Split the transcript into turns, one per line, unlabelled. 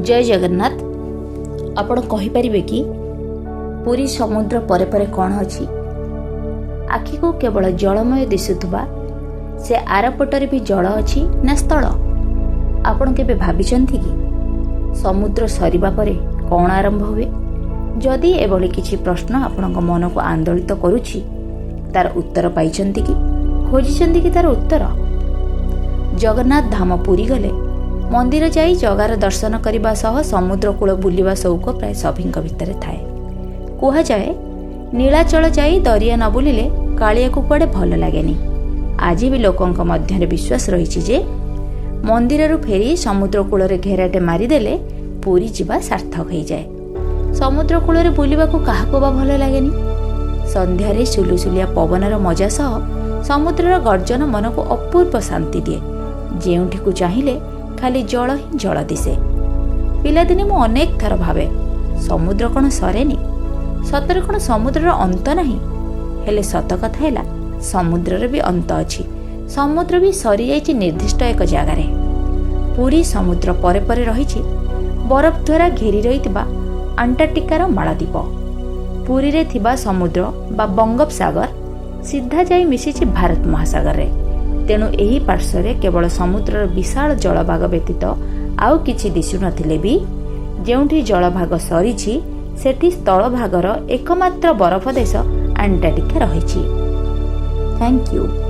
ଜୟ ଜଗନ୍ନାଥ। ଆପଣ କହିପାରିବେ କି, ପୁରୀ ସମୁଦ୍ର ପରେ ପରେ କ'ଣ ଅଛି? ଆଖିକୁ କେବଳ ଜଳମୟ ଦିଶୁଥିବା ସେ ଆରପଟରେ ବି ଜଳ ଅଛି ନା ସ୍ଥଳ? ଆପଣ କେବେ ଭାବିଛନ୍ତି କି, ସମୁଦ୍ର ସରିବା ପରେ କ'ଣ ଆରମ୍ଭ ହୁଏ? ଯଦି ଏଭଳି କିଛି ପ୍ରଶ୍ନ ଆପଣଙ୍କ ମନକୁ ଆନ୍ଦୋଳିତ କରୁଛି, ତାର ଉତ୍ତର ପାଇଛନ୍ତି କି? ଖୋଜିଛନ୍ତି କି ତାର ଉତ୍ତର? ଜଗନ୍ନାଥ ଧାମ ପୁରୀ ଗଲେ ମନ୍ଦିର ଯାଇ ଜଗାର ଦର୍ଶନ କରିବା ସହ ସମୁଦ୍ର କୂଳ ବୁଲିବା ସଉକ ପ୍ରାୟ ସଭିଙ୍କ ଭିତରେ ଥାଏ। କୁହାଯାଏ, ନୀଳାଚଳ ଯାଇ ଦରିଆ ନ ବୁଲିଲେ କାଳିଆକୁ କୁଆଡ଼େ ଭଲ ଲାଗେନି। ଆଜି ବି ଲୋକଙ୍କ ମଧ୍ୟରେ ବିଶ୍ୱାସ ରହିଛି ଯେ ମନ୍ଦିରରୁ ଫେରି ସମୁଦ୍ର କୂଳରେ ଘେରାଟେ ମାରିଦେଲେ ପୁରୀ ଯିବା ସାର୍ଥକ ହେଇଯାଏ। ସମୁଦ୍ର କୂଳରେ ବୁଲିବାକୁ କାହାକୁ ବା ଭଲ ଲାଗେନି? ସନ୍ଧ୍ୟାରେ ସୁଲୁସୁଲିଆ ପବନର ମଜା ସହ ସମୁଦ୍ରର ଗର୍ଜନ ମନକୁ ଅପୂର୍ବ ଶାନ୍ତି ଦିଏ। ଯେଉଁଠିକୁ ଚାହିଁଲେ ଖାଲି ଜଳ ହିଁ ଜଳ ଦିଶେ। ପିଲାଦିନେ ମୁଁ ଅନେକ ଥର ଭାବେ, ସମୁଦ୍ର କ'ଣ ସରେନି? ସତରେ କ'ଣ ସମୁଦ୍ରର ଅନ୍ତ ନାହିଁ? ହେଲେ ସତ କଥା ହେଲା, ସମୁଦ୍ରର ବି ଅନ୍ତ ଅଛି। ସମୁଦ୍ର ବି ସରିଯାଇଛି ନିର୍ଦ୍ଦିଷ୍ଟ ଏକ ଜାଗାରେ। ପୁରୀ ସମୁଦ୍ର ପରେ ପରେ ରହିଛି ବରଫ ଦ୍ୱାରା ଘେରି ରହିଥିବା ଆଣ୍ଟାର୍କଟିକାର ମାଳଦ୍ୱୀପ। ପୁରୀରେ ଥିବା ସମୁଦ୍ର ବା ବଙ୍ଗୋପସାଗର ସିଧା ଯାଇ ମିଶିଛି ଭାରତ ମହାସାଗରରେ। ତେଣୁ ଏହି ପାର୍ଶ୍ୱରେ କେବଳ ସମୁଦ୍ରର ବିଶାଳ ଜଳଭାଗ ବ୍ୟତୀତ ଆଉ କିଛି ଦିଶୁନଥିଲେ ବି ଯେଉଁଠି ଜଳଭାଗ ସରିଛି, ସେଠି ସ୍ଥଳଭାଗର ଏକମାତ୍ର ବରଫ ଦେଶ ଆଣ୍ଟାର୍କଟିକା ରହିଛି। Thank you.